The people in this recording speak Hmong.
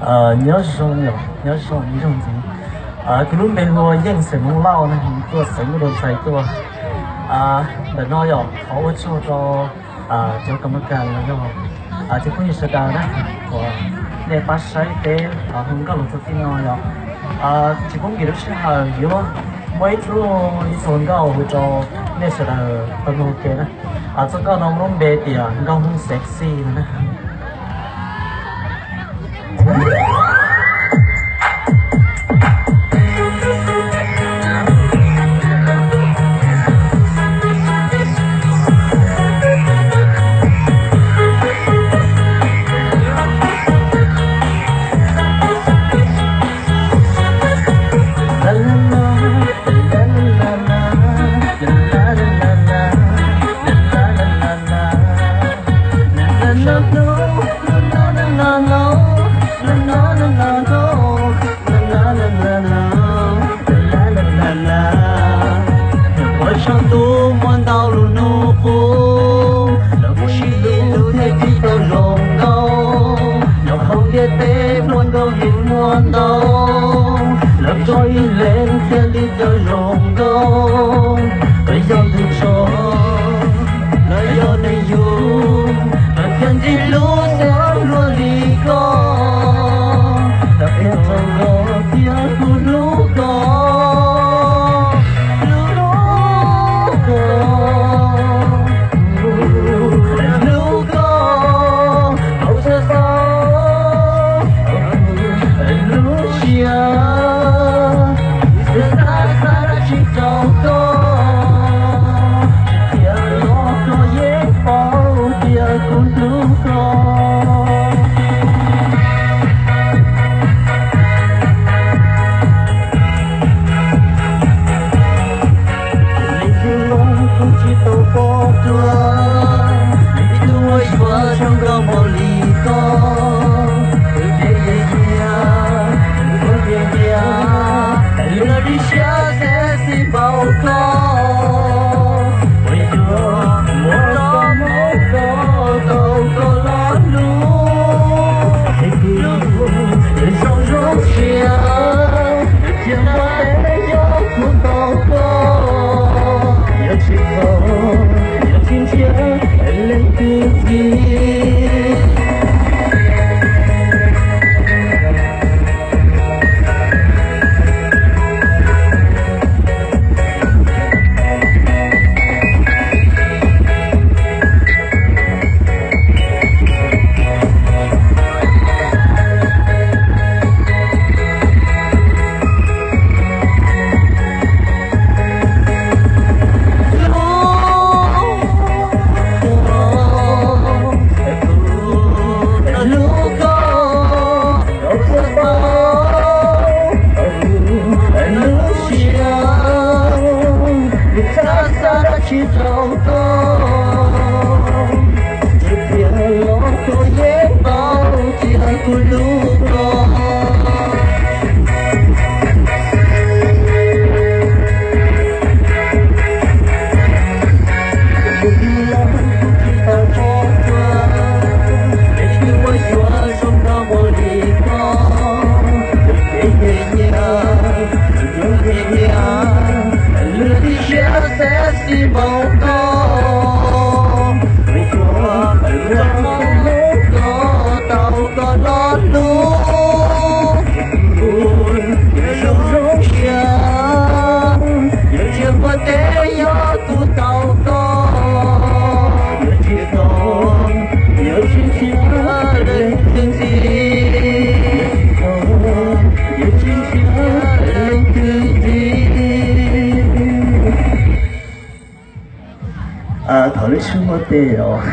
Nyob zoo, nyob zoo ib zaug ntxiv. Kuv lub npe hu ua Yeej xeem Hmoob Lauj ne, tuaj xeev Muaj Doo Ntxhais tuaj. Ntawm no yog qhov ua tsaug rau cov kam ma kas los yog cov phooj ywg sawv daws na, uas nej pab saib peb hu nkauj hluas txog txij no yog tsis pub nkim lub sij hawm yuav muaj ib txoj, ib txoj nkauj hu rau nej sawv daws tau mloog ua ke na. Txoj nkauj no muaj lub npe tias Nkauj Hmoob Sexy no na. Ua tsaug ntuj muaj ntau lus nug qub, lawv muab sib lub thiaj li tau zoo nkauj. Nyob hauv ntiaj teb muaj nkauj yeej muaj ntau, lawv tso ib leeg thiaj li tau zoo nkauj. Koj yog tus tso, los yog neeg yug, koj thiaj ntxim hlub xeeb luaj li koj. Koj thiaj tau nkauj thiab kuv hlub koj, hlub koj, hlub koj, tau xav xav lub siab, xav xav tsis tau koj, tiam los koj yeej paub tias kuv hlub koj. Leej twg los kuj tsis tau pom dua, leej twg uas yuav zoo nkauj npaum li koj. Kuv thiaj yuav nyiam, kuv thiaj nyiam, lub siab sexy npaum koj. Kuv yuav muab koj, muab koj tau koj los hlub, zoo zoo siab. Cia npaj teb yog kuv tau koj, yuav tsis tau, yuav tsis nrhiav leej twg ntxiv. Lub siab xav xav tsis tau koj, tsis tias los koj yeej paub tias kuv hlub koj. Kuv hlub koj, tsis tau tso koj, leej twg uas yuav zoo nkauj npaum li koj. Kuv thiaj nyiam, kuv thiaj nyiam, lub siab sexy npaum koj. Kuv yuav, kuv yuav muab koj tau koj los hlub. Kuv zoo zoo siab, yuav tsis npaj teb yog kuv tau koj, yuav tsis tau, yuav tsis nrhiav leej twg ntxiv, yuav tsis nrhiav leej twg ntxiv. Thaum lub sib muaj tej os.